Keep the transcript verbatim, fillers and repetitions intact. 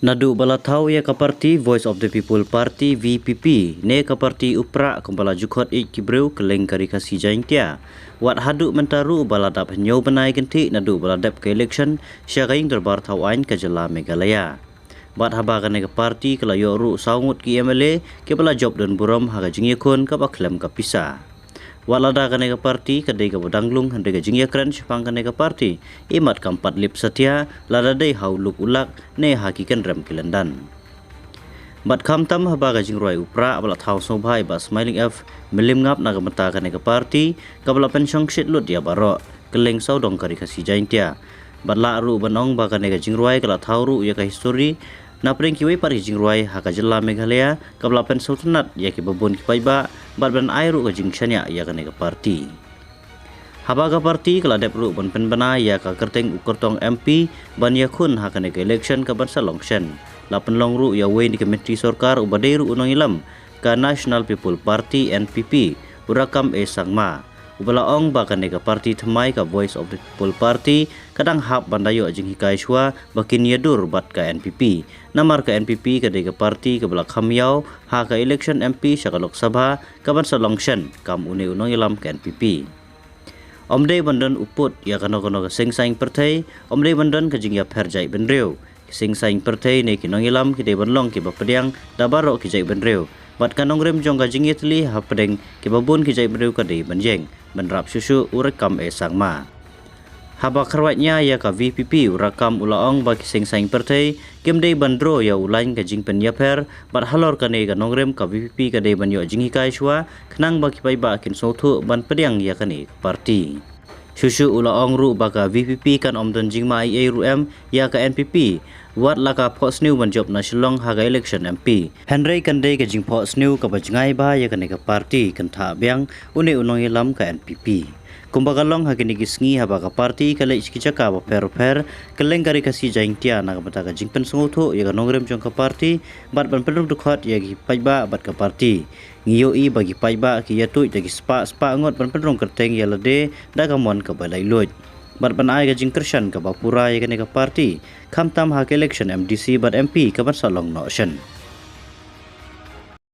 Naduh ba la thaw ïa ka party Voice of the People Party, V P P, ne ka party u prah kumba la ju khot ïeit ki briew kylleng ka Ri Khasi Jaiñtia, wat haduh mynta ruh ba la dap hynñiew bnai kynthih naduh ba la dep ka election sha ka ïing dorbar thaw aiñ ka jylla Meghalaya. Bad haba kane ka party ka la ïoh ruh saw ngut ki M L A kiba la jop don burom ha ka jingïakhun kaba khlem ka pisa. Wat lada kane ka party ka dei kaba dang lung, hynrei ka jingïakren shaphang kane ka party imat kam pat lip satia lada dei ha u luk u lak ne ha ki kynrem ki lyndan. Bad khamtam haba ka jingrwai u prah ba la thaw sngewbha ïa i Bah Smiling F Mylliemngap na ka bynta kane ka party kaba la pynshongshit lut ïa baroh kylleng sawdong ka Ri Khasi Jaiñtia. Bad lah ruh ban ong ba kane ka jingrwai ka la thaw ruh ïa ka history na pdeng kiwei pat ki jingrwai ha ka jylla Meghalaya kaba la pynsngewtynnat ïa kiba bun ki paidbah bad ban ai ruh ka jingshaniah ïa kane ka party. Haba ka party ka la dep ruh ban pynbna ïa ka kyrteng u kyrtong M P ban ïakhun ha kane ka election ka ban sa long shen, la pynlong ruh ïa uwei na ki myntri sorkar uba dei ruh u nongïalam ka National People Party, N P P, u Rakkam A Sangma, uba la ong ba kane ka party thymmai ka Voice of the People Party ka dang hap ban da ïoh jinghikai shuwa ba kin ïadur bad ka N P P. Namar ka N P P ka dei ka party kaba la kham ïaw ha ka election M P sha ka Lok Sabha ka ban sa long shen kam une u nongïalam ka N P P. Ym dei ban don u pud ïa kano kano ka seng saiñ pyrthei, ym dei ban don ka jingïapher jaitbynriew. Ki seng saiñ pyrthei ne ki nongïalam ki dei ban long kiba pdiang da baroh ki jaitbynriew. Bad ka nongrim jong ka jingïatylli hapdeng kiba bun ki jaitbynriew ka dei ban ïeng, ban rap shuh shuh, u Rakkam A Sangma. Haba kyrwat nia ïa ka V P P, u Rakkam u la ong ba ki seng saiñ pyrthei kim dei ban draw ïa u lain ka jingpynïapher, bad halor kane ka nongrim ka V P P ka dei ban ïoh jinghikai shuwa khnang ba ki paidbah kin sngewthuh ban pdiang ïa kane ka party. Shuh shuh u la ong ruh ba ka V P P kan ym don jingma ei ei ruh em ïa ka N P P, wat la ka phohsniew ban jop na Shillong ha ka election M P. Hynrei kan dei ka jingphohsniew kaba jngai bha ïa kane ka party, kynthah biang une u nongïalam ka N P P. Kumba ka long ha kine ki sngi haba ka party ka leit sha ki jaka bapher bapher kylleng ka Ri Khasi Jaiñtia na ka bynta ka jingpynsngewthuh ïa ka nongrim jong ka party bad ban pynrung dkhot ïa ki paidbah bad ka party. Ngi ïohi ba ki paidbah ki ïathuh da ki spah spah ngut ban pynrung kyrteng ïa lade da ka mon kaba laitluid bad ban ai ka jingkyrshan kaba pura ïa kane ka party, khamtam ha ka election M D C bad M P ka ban sa long noh shen.